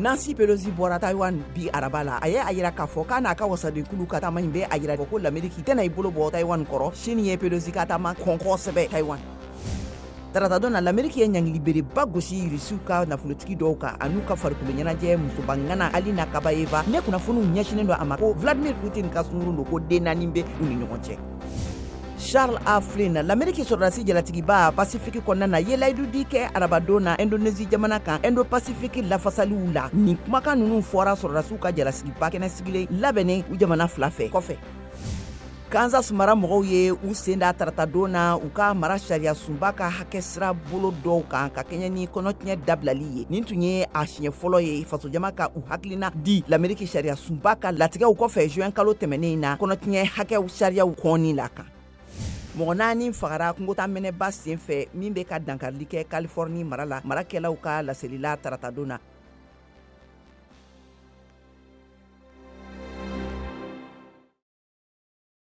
Nancy Pelosi bɔra Taïwan bi araba la, a ye a yira k'a fɔ k'a n'a ka wasadenkulu ka taama in bɛ a yira ko Lameriki tɛna i bolo bɔ Taïwan kɔrɔ. Chine ye Pelosi ka taama kɔn kosɛbɛ Taïwan. Taratadon na, Lameriki ye ɲangilibereba gosi Irisiw ka nafolotigi dɔw kan an'u ka farikolo ɲɛnajɛ musobangana Alina Kabayeva. Ne kunnafoniw ɲɛsinnen don a ma ko Vladimir Putin ka sungurun don, ko den 4 bɛ u ni ɲɔgɔn cɛ. Charles A. Flynn, Lameriki sɔrɔdasi jalatigiba Pasifiki kɔnɔna na, ye layidu di kɛ arabadon na Indonésie jamana kan Indo-Pasifiki lafasaliw la. Nin kumakan ninnu fɔra sɔrɔdasiw ka jalasigiba kɛnɛ sigilen labɛnnen u jamana fila fɛ kɔfɛ. Kansas mara mɔgɔw ye u sen da taratadon na u ka mara sariya sunba ka hakɛ sira bolo dɔw kan ka kɛɲɛ ni kɔnɔtiɲɛ dabilali ye. Nin tun ye a siɲɛ fɔlɔ ye fasojama ka u hakilina di Lameriki sariya sunba ka latigɛw kɔfɛ juin kalo tɛmɛnen na kɔnɔtiɲɛ hakɛw sariyaw kɔnni la kan. Mɔgɔ 4 fagara kungotamɛnɛba sen fɛ min bɛ ka dankarili kɛ Californie mara la, marakɛlaw ka laselila taratadon na.